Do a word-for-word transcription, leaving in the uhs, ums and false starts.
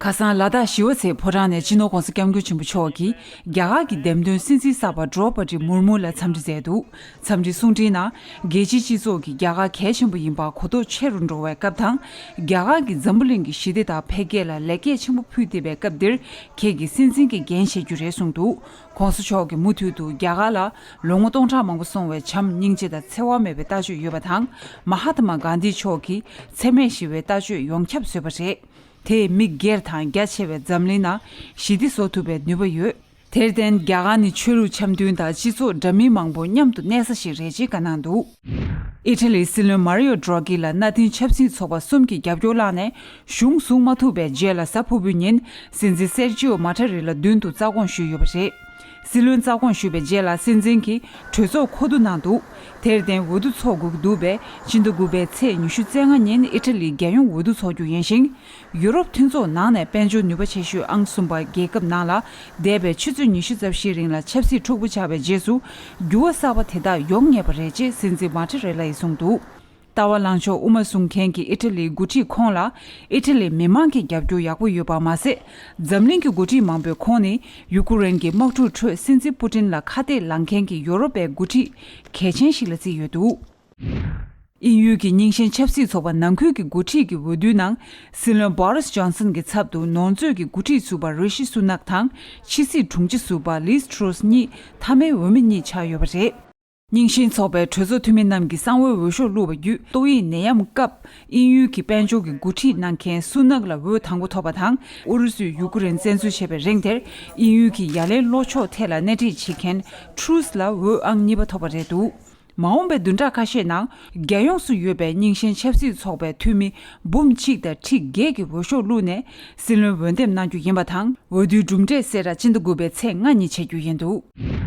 ཁ་སང་ལ་དྭགས་ཞི་བ་འཚོའི་ཕོ་བྲང་ནས་སྤྱི་ནོར་༧གོང་ས་༧སྐྱབས་མགོན་ཆེན་པོ་མཆོག་གིས་རྒྱ་གར་གྱི་འདེམས་ཐོན་སྲིད་འཛིན་གསར་པ་ཌྲོ་པ་ཏི་མུར་མུ་ལ་འཚམས་འདྲི་མཛད་འདུག་འཚམས་འདྲིའི་གསུང་འཕྲིན་ནང་རྒྱལ་སྤྱིའི་སྤྱི་ཚོགས་ཀྱིས་རྒྱ་གར་གལ་ཆེན་པོ་ཡིན་པ་གོ་རྟོགས་ཆེ་རུ་འགྲོ་བའི་སྐབས་དང་། རྒྱ་གར་གྱིས་འཛམ་བུ་གླིང་གི་ཞི་བདེ་དང་འཕེལ་རྒྱས་ལ་ལེགས་སྐྱེས་ཆེན་པོ་ཕུལ་བསྡད་པའི་སྐབས་འདིར་ཁྱེད་ཀྱིས་སྲིད་འཛིན་གྱི་འགན་བཞེས་རྒྱུ་རེད་གསུངས་འདུག ༸གོང་ས་མཆོག་གིས་མུ་མཐུད་དུ་རྒྱ་གར་ལ་ལོ་ངོ་སྟོང་ཕྲག་མང་པོ་སོང་བའི་བྱམས་སྙིང་རྗེ་དང་འཚེ་བ་མེད་པའི་ལྟ་སྤྱོད་ཡོད་པ་དང་། མ་ཧཱ་ཏ་མ་གྷན་དྷི་མཆོག་གིས་འཚེ་མེད་ཞི་བའི་ལྟ་སྤྱོད་ཡོངས་ཁྱབ་བཟོས་པ་རེད། དེས་མི་སྒེར་དང་རྒྱ་ཆེ་བའི་འཛམ་གླིང་ནང་ཞི་བདེ་བཟོ་ཐུབ་པའི་ནུས་པ་ཡོད། དེར་བརྟེན་རྒྱ་གར་ནི་ཆོས་ལུགས་འཆམ་མཐུན་དང་སྤྱི་ཚོགས་འདྲ་མིན་མང་པོ་མཉམ་དུ་གནས་ས་ཞིག་རེད་ཅེས་བཀའ་གནང་འདུག་ཨི་ཊ་ལིའི་སྲིད་བློན་མཱ་རི་ཡོ་ཌྲོ་གི་ལ་གནའ་དེང་ཆབ་སྲིད་ཚོགས་པ་གསུམ་གྱི་རྒྱབ་སྐྱོར་བླངས་ནས་གཞུང་བཟུང་མ་ཐུབ་པའི་རྗེས་ལ་གཟའ་ཕུར་བུའི་ཉིན་སྲིད་འཛིན་སེར་ཇིའོ་མཱ་ཊ་རེ་ལ་མདུན་དུ་རྩ་དགོངས་ཞུས་ཡོད་པ་རེད། སྲིད་བློན་རྩ་དགོངས་ཞུས་པའི་རྗེས་ལ་སྲིད་འཛིན་གྱིས་གྲོས་ཚོགས་མཁོ་བསྡུ་གནང་འདུག་དེར་བརྟེན་འོས་བསྡུ་འཚོགས་དགོས་ཀྱི་འདུག་པས་སྤྱི་ཟླ་དགུ་པའི་ཚེས་ཉི་ཤུ་རྩ་ལྔ་ཉིན་ཨི་ཊ་ལིའི་རྒྱལ་ཡོངས་འོས་བསྡུ་འཚོགས་རྒྱུ་ཡིན་ཞིང་། ཡུ་རོབ་མཐུན་ཚོགས་ནང་ནས་དཔལ་འབྱོར་ནུས་པ་ཆེ་ཤོས་ཨང་གསུམ་པ་རྒྱལ་ཁབ་ནང་ལ་འདས་པའི་ཆུ་ཚོད་ཉི་ཤུ་རྩ་བཞིའི་རིང་ལ་ཆབ་སྲིད་འཁྲུག་པོ་ཆགས་པའི་རྗེས་སུ་འགྱུར་བ་གསར་པ་དེ་དག་ཡོང་ངེས་པ་རེད་ཅེས་སྲིད་འཛིན་མཱ་ཊ་རེ་ལ་ཡིས་གསུངས་འདུག་ལྟ་བ་ལངས་ཕྱོགས་དབུ་མ་བཟུང་མཁན་གྱི་ཨི་ཊ་ལིའི་འགོ་ཁྲིད་ཁོང་ལ་ཨི་ཊ་ལིའི་མི་མང་གི་རྒྱབ་སྐྱོར་ཡག་པོ་ཡོད་པ་མ་ཟད། འཛམ་གླིང་གི་འགོ་ཁྲིད་མང་པོས་ཁོང་ནི་ཡུ་ཀུ་རེན་གྱི་དམག་འཁྲུག་ཁྲོད་སྲིད་འཛིན་པུ་ཏིན་ལ་ཁ་གཏད་ལངས་མཁན་གྱི་ཡོ་རོབ་པའི་འགོ་ཁྲིད་གལ་ཆེན་ཞིག་ལ་བརྩིས་ཡོད་འདུག་དབྱིན་ཡུལ་གྱི་རྙིང་ཞེན་ཆབ་སྲིད་ཚོགས་པ་ནང་ཁུལ་གྱི་འགོ་ཁྲིད་ཀྱི་འོས་བསྡུའི་ནང་། སྲིད་བློན་བྷོ་རིས་ཇོན་སན་གྱི་ཚབ་ཏུ་ནོར་མཛོད་ཀྱི་འགོ་ཁྲིད་ཟུར་པ་རི་ཤི་སུ་ནག་དང་། ཕྱི་སྲིད་དྲུང་ཆེ་ཟུར་པ་ལིས་ཊྲུས་གཉིས་མཐའ་མའི་འོས་མི་གཉིས་ཆགས་ཡོད་པ་རེད། རྙིང་ཞེན་ཚོགས་པའི་གྲོས་ཚོགས་འཐུས་མི་རྣམས་ཀྱིས་གསང་བའི་འོས་ཤོག་བླུགས་པ་བརྒྱུད། ཏོག་དབྱིབས་ནད་ཡམས་སྐབས་དབྱིན་ཡུལ་གྱི་དཔལ་འབྱོར་གྱི་འགོ་ཁྲིད་གནང་མཁན་སུ་ནག་ལ་འོས་དང་པོ་ཐོབ་པ་དང་། ཨུ་རུ་སུས་ཡུ་ཀུ་རེན་བཙན་འཛུལ་བྱས་པའི་རིང་དེར་དབྱིན་ཡུལ་གྱི་ཡ་ལན་ལྷོ་ཕྱོགས་ཐད་ལ་སྣེ་ཁྲིད་བྱེད་མཁན་ཊྲུས་ལ་འོས་ཨང་གཉིས་པ་ཐོབ་པ་རེད་འདུག་མ་འོངས་པའི་བདུན་ཕྲག་ཁ་ཤས་ནང་། རྒྱལ་ཡོངས་སུ་ཡོད་པའི་རྙིང་ཞེན་ཆབ་སྲིད་ཚོགས་པའི་འཐུས་མི་འབུམ་གཅིག་དང་ཁྲི་བརྒྱད་ཀྱིས་འོས་ཤོག་བླུགས་ནས། སྲིད་བློན་འོས་འདེམས་གནང་རྒྱུ་ཡིན་པ་དང་། འོས་བསྡུའི་གྲུབ་འབྲས་གསལ་བསྒྲགས་སྤྱི་ཟླ་དགུ་པའི་ཚེས་ལྔ་ཉིན་བྱེད་རྒྱུ་ཡིན་འདུག